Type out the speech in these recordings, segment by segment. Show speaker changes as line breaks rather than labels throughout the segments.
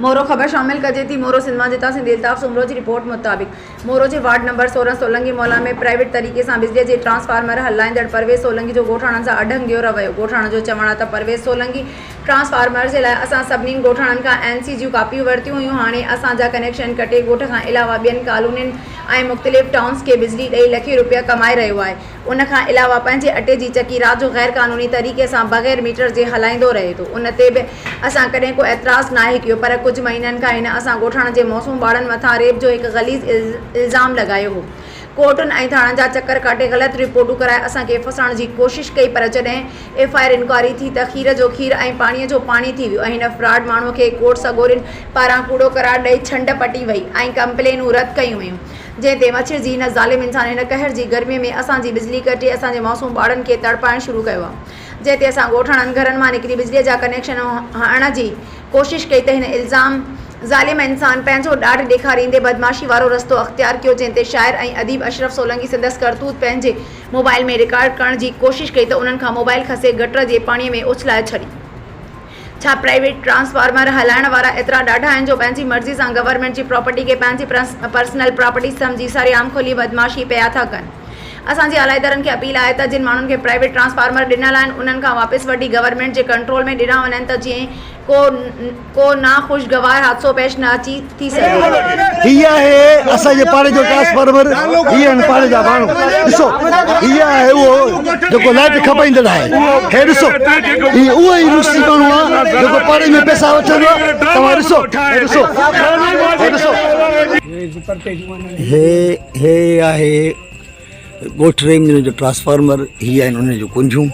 مورو خبر شامل ڪجي ٿي مورو سنڌ مان جتان سنڌي الطاف سومرو جي رپورٽ مطابق مورو جي وارڊ نمبر 16 سولنگي مولا ۾ پرائيويٽ طريقي سان بجلي جي ٽرانسفارمر هلائيندڙ پرويز سولنگي جو ڳوٺاڻن سان اڍنگيو رويو ڳوٺاڻن جو چوڻ آهي ته پرويز سولنگي ٽرانسفارمر جي لاء اسان سڀني ڳوٺاڻن کان اين سي جون ڪاپيون ورتيون هيون هاڻي اسان جا ڪنيڪشن ڪٽي ڳوٺ کان علاوه ٻين ڪالونين ۽ مختلف ٽائونز کي بجلي ڏئي لکين روپيا ڪمائي رهيو آهي ان کان علاوه پنهنجي اٽي جي چڪي رات جو غير قانوني طريقي سان بغير ميٽر جي هلائيندو رهي ٿو ان تي به اسان ڪڏهن ڪو اعتراض ناهي ڪيو پر ڪجهه مهينن کان هن اسان ڳوٺاڻن جي معصوم ٻارڙن مٿان ريپ جو هڪ غليظ الزام لڳايو هو ڪورٽن ۽ ٿاڻن جا چڪر ڪاٽي غلط رپورٽون ڪرائي اسان کي ڦاسائڻ جي ڪوشش ڪئي پر جڏهن ايف I R inquiry ٿي ته کير جو کير ۽ پاڻي جو پاڻي ٿي ويو ۽ هن فراڊ ماڻهو کي ڪورٽ سڳورين پاران ڪوڙو قرار ڏئي ڇنڊ پٽي وئي ۽ ڪمپلينون رد ڪيون ويون. جنهن تي مڇرجي هن ظالم انسان هن قهر جي گرمي ۾ اسان جي بجلي ڪٽي اسان جي معصوم ٻارڙن کي تڙپائڻ شروع ڪيو آ جنهن تي اسان ڳوٺاڻن گهرن مان نڪري بجلي جا ڪنيڪشن هڻڻ جي ڪوشش ڪئي ته هن الزام ظالم انسان پنهنجو ڏاڍ ڏيکاريندي بدمعاشي وارو رستو اختيار ڪيو جنهن تي شاعر ۽ اديب اشرف سولنگي سندس ڪرتوت پنهنجي موبائل ۾ رڪارڊ ڪرڻ جي ڪوشش ڪئي ته انهن کان موبائل کسي گٽر جي پاڻي ۾ اڇلائي ڇڏي. ڇا پرائيويٽ ٽرانسفارمر هلائڻ وارا ايترا ڏاڍا آهن جو پنهنجي مرضي سان گورنمينٽ جي پراپرٽي کي پنهنجي پرسنل پراپرٽي سمجهي سرعام کلي بدمعاشي پيا ٿا ڪن. اسان جي اعليٰ ادارن کي اپيل آهي ته جن ماڻهن کي پرائيويٽ ٽرانسفارمر ڏنل آهن انهن کان واپس وٺي گورنمينٽ جي ڪنٽرول ۾ ڏنا وڃن ته جئين ڪو ڪو ناخوشگوار حادثو پيش نه اچي ٿي سگهي.
هي آهي اسان جي پاڙي جو ٽرانسفارمر هي آهن پاڙي جا ماڻهو ڏسو هي آهي اهو جيڪو لائٽ کپائيندڙ آهي هي ڏسو هي اهو ئي روسي ماڻهو آهي جيڪو پاڙي ۾ پئسا وٺندو آهي توهان ڏسو هي ڏسو هي ڏسو هي هي آهي ڳوٺ رحيم جو ٽرانسفارمر هي آهن ان جون ڪنجون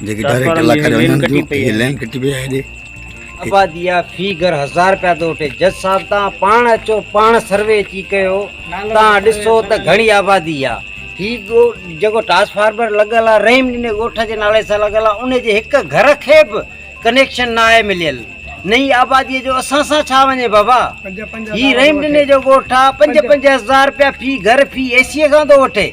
جيڪي ڊائريڪٽ لاکاري وڃن ٿيون هي لائن ڪٽي پئي آهي هيڏي.
آبادي آ في گهر ھزار رپيا ٿو وٺي جج صاحب تان پاڻ اچو پاڻ سروي اچي ڪيو تان ڏسو ته گهڻي آبادي آ ھي جيڪو ٽرانسفارمر لڳل آ رحيم ڏني ڳوٺ جي نالي سان لڳل آ ان جي ھڪ گهر کي به ڪنيڪشن ناھي مليل نئين آبادي جو اسان سان ڇا وڃي بابا ھي رحيم ڏني جو ڳوٺ آ پنج پنج ھزار رپيا في گهر في اي سي کان ٿو وٺي.